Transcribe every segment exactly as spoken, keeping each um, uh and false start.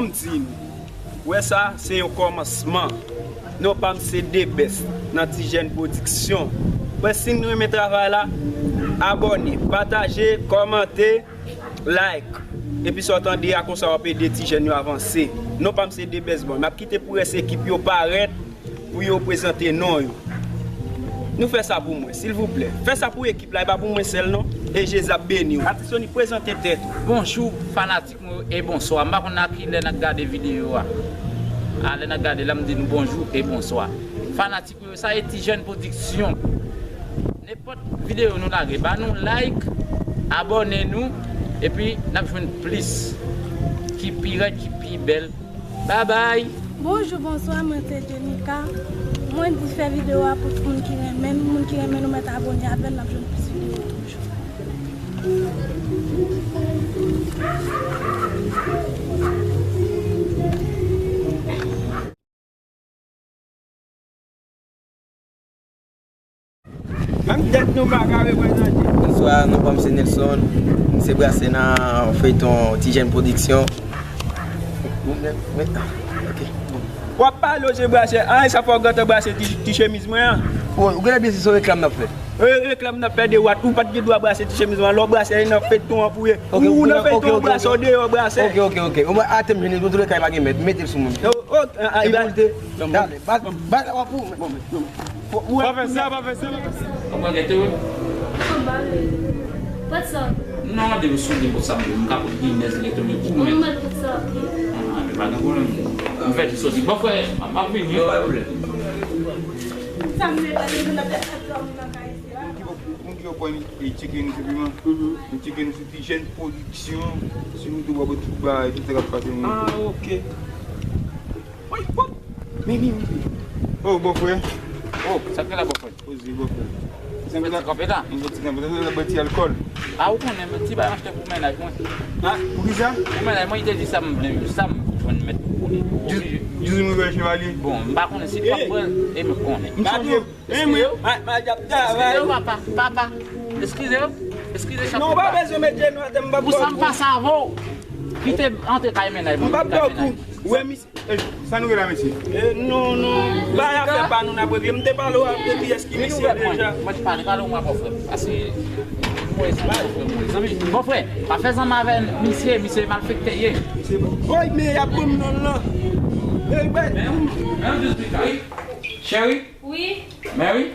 M di nou, wè sa, se yon kòmansman. Non pa m se The Best nan Ti Jèn Pwodiksyon. Wè, si nou renmen travay la, abòne, pataje, kòmante, like. Epi sa w tande a, konsa w ap ede ti jèn yo avanse. Non pa m se The Best Boy. M ap kite pou rès ekip yo parèt pou yo prezante non yo. Nou fè sa pou mwen, silvouplè. Fè sa pou ekip la, e pa pou mwen sèl non. E Jezi ap beni w. Atis Sony, prezante tèt ou. Bonjou, fanatik mwen yo, e bonswa. M pa konn a ki lè n ap gade videyo a. A lè n ap gade la, m di nou bonjou e bonswa. Fanatik mwen yo, sa e Ti Jèn Pwodiksyon. Nenpòt videyo nou lage, ba nou like, abòne nou, epi n ap jwenn plis, ki pi rèd, ki pi bèl. Babay! Bonjou, bonswa, mwen se Jenica. Mwen di fè videyo a pou tout moun ki renmen n. Moun ki renmen nou mèt abòne avè n, n ap jwenn plis videyo toujou. Menm tèt nou pa ka reprezante. Bonswa, non pa m se Nelson. M se brasè nan feyton Ti Jèn Pwodiksyon. Ok. W ap pale, w se brasè. An, sa fè w gentan brase ti, ti chemiz mwen an. Ou gentan byen si se reklam n ap fè. E, reklam n ap fè de wat. Ou pa t gen dwa brase ti chemiz mwen an. Lè w brase, e nan feyton an pou ye. Ou nan feyton an, brase, w deyò, brase. Ok, ok, ok. Ou mwen atè m jwenn li, nou tou le ka pa gen mèt. Mete l sou mwen. Epi pou l te. Dale, bat, bat la w ap pou mwen. Bon, men, bon, men. Pa fè sa, pa fè sa, pa fè sa. Ou mwen gete wi. Pot sa. Non, de sou de pot sa, m ka pot Guinness, lè tou, men pou mwen. Mwen pot sa. Ah, men pa gen pwoblèm. M fè ti soti. Bon, frè, m ap vini. Non, pa gen pwoblèm. Sa m vle pale, m ap fè sa nan kay isi la. Moun ki yo pran chicken sou piman. Chicken sou Ti Jèn Pwodiksyon. Si nou tou wè tout bagay, tout sa k ap pase. Ah, ok. Woy, woy. Mi, mi, mi. Oh, bòfrè. Oh, sa k fè la, bòfrè? Poze, bòfrè. Sa k fè la? Mwen ti kanpe la. Mwen ti kanpe la, la bwè ti alkòl. Ah, ou konnen, men ti bagay m achte pou mennaj mwen. Ah, pou ki sa? Pou mennaj mwen, li te di sa m vle, sa m jwenn mèt pou konnen. Djouzi mwen vè chevalye. Bon, m pa konnen si l p ap pran, e m konnen. M sonje. Eskize w. Eskize w, papa. Papa. Eskize w. Eskize w. Non, ou pa bezwen mete nou atè, m p ap ba w kou. Pou sa m pase avè w. Kite antre kay mennaj mwen. M p ap ba w kou. Wè, misye. Eh, sa nou gen la, mesye? Eh, non, non. Bay afè pa nou n ap regle. M te pale w de kiyès ki misye deja. Mwen te pale, pale w mwen bòfrè. Paske mwen se bòfrè mwen. Zanmi, bòfrè, pa fè zanmi avè misye, misye malfektè ye. Woy, men y ap ban m non l lan. Eh, bay. Cheri. Wi. Mary.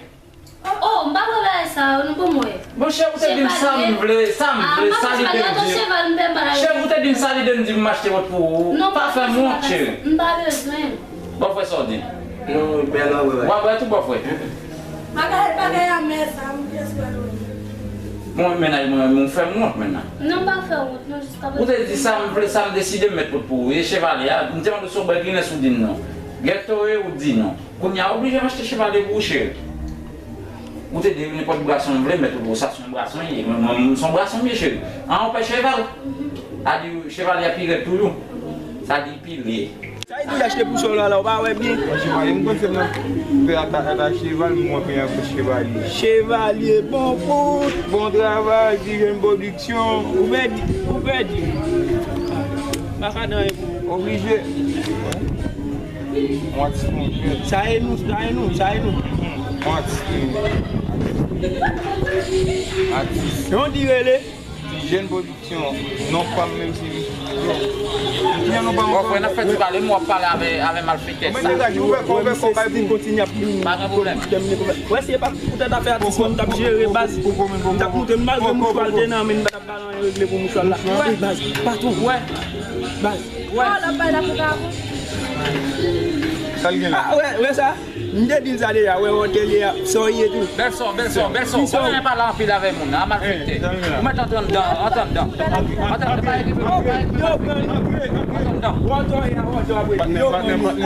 Oh, m pa pran bagay sa yo, nou ban m wè. Monchè, ou te di m sa m vle, sa m vle, sa lide m di. Cheri, ou te di m sa lide m di m achte wòt pou ou. Pa fè m wont, cheri. M pa bezwen. Bòfrè, sa w di? Non, bèl anwè. W ap wè tou, bòfrè. Bagay, bagay amè sa, m pi espere wè. Mwen, mennaj mwen, ou fè m wont menm nan. Non, m pa fè wont, non, jiska prezan. Ou te di sa m vle, sa m deside m mèt wòt pou ou. E chevalye a, m te mande si w bwè Guinness, ou di m non. Gato e, ou di non. Kounye a, oblije m achte chevalye pou ou, cheri. Ou te di nenpòt bwason m vle, mèt ou, sa se yon bwason ye. Mwen, mwen, m se yon bwason m ye, cheri. An, ou pè cheval. A di, chevalye a pi rèd toujou. Sa di, pi lye. Sa e pou y achte pou sòl la, la, ou pa wè byen? Mwen chevalye, m panse m nan fè ata, ata cheval, mwen fè yon chevalye. Chevalye, bon kout. Bon travay, Ti Jèn Pwodiksyon. Ou pèdi, ou pèdi. Pa ka nan yon. Oblije. Mwen ti monchè. Sa e nou, sa e nou, sa e nou. Mwen ti. Atis. Yon di rele. Ti Jèn Pwodiksyon. Non pa m menm si. Ki non pa m ankò? Bòfrè, n ap fè ti pale, m w ap pale avè, avè malfektè sa. Ou mèt degaje, ou fè kò, ou fè kò, bay pou kontinye ap. Pa gen pwoblèm. Pa gen pwoblèm. Wè, si e pa poutèt afè atis mwen, m t ap jere baz. M t ap montre, malgre mouchwa l te nan men m, m pa t ap ba l anyen regle pou mouchwa l la. Wi, baz, patwon. Wi. Baz. Wi. Ah, l ap bay la pou ka avè. Sa l gen la? Ah, wè, wè sa? M te di l sa deja, wè, wè, w te ye a, sa w ye tou. Bèl sò, bèl sò, bèl sò. Ou pa renmen pale anpil avè moun, a malfektè. Ou mèt antre anndan, antre anndan. Antre anndan, pa ekripe, pa ekripe. Antre anndan. Patnè, patnè, patnè.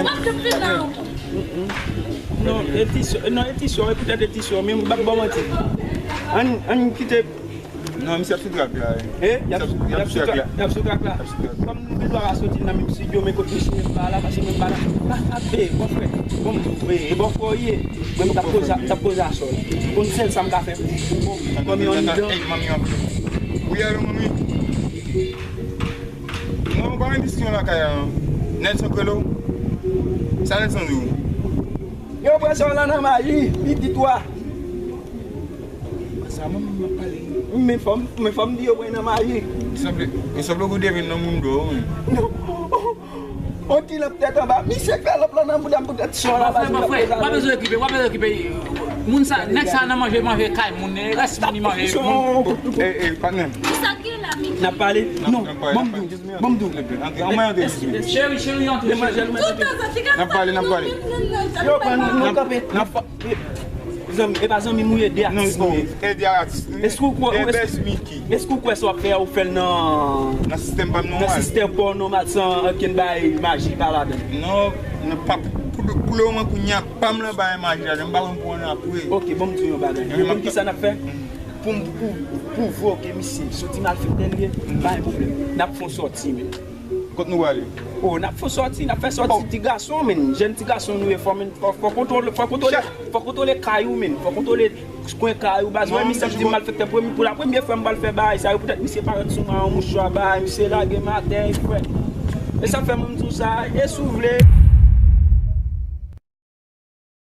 Non, e ti sò, non, e ti sò, e poutèt e ti sò, men m p ap ba w manti. Ann, ann kite. Non, misye ap sou trak la, wi. E, y ap sou, y ap sou trak la. Y ap sou trak la. Kòm nou gen dwa pa soti nan menm estidyo, men kot misye menm pa la, paske mwen pa la. Pa frape, bòfrè. Bon, e, e bòfrè w ye. Mwen m t ap poze, m t ap poze a sòl. Bon, sèl sa m ka fè pou, pou, pou manmi an lidan. Wi, alo, manmi. Non, pa gen diskisyon lakay la, non. Nelson Krelo? Sa Nelson di w? Yo pran sa w la nan maji, pitit ou a. Sa mwen menm m ap pale. Men fò m, men fò m di yo pran nan maji. Sanble, yo sanble ou devin nan moun dò, wi. Non. On ti lanp tèt anba. Misye fè lanp lan nan bouda m poutèt son la. Bòfrè, bòfrè, w pa bezwen okipe, w pa bezwen okipe. Moun sa, nèg sa nan manje, manje kay moun, rès moun li manje. Moun. E, e, patnè. N ap pale? Non, ban m di w, ban m di w. Cheri, cheri, antre, cheri. N ap pale, n ap pale. Yo, pran nou, nou kanpe. N ap pa- Zanmi, e pa zanmi m ou ye, de atis nou ye. E de atis nou ye. Èske ou kwè, e èske, bèz Miki. Èske ou kwè sa w ap fè a, ou fè l nan, nan sistèm pa m nan nòmal. Sistèm pa w nòmal, san ankenn bagay maji pa ladan? Non, nan pa, pou, pou, pou le moman kounye a, pa m nan bagay maji ladan, m pa konn pou ann apre. Ok, bon, m di w yon bagay. Ou konn kisa n ap fè? Pou m, pou, pou pwouve w ke misye, se yon ti malfektè li ye, pa gen pwoblèm. N ap fè yon sòti, men. Kot nou prale? Oh, n ap fè sòti, n ap fè sòti ti gason, men. Jèn ti gason nou ye, fò, men, fò, fò kontwole, fò kontwole, fò kontwole kay ou, men. Fò kontwole kwen kay ou, baz. Wè, misye ap di malfektè, premye, pou la premye fwa m pral fè bagay sa yo, poutèt misye parèt sou mwen, yon mouchwa bagay, misye lage m atè, frè. E sa fè mwen m di w sa, e si w vle.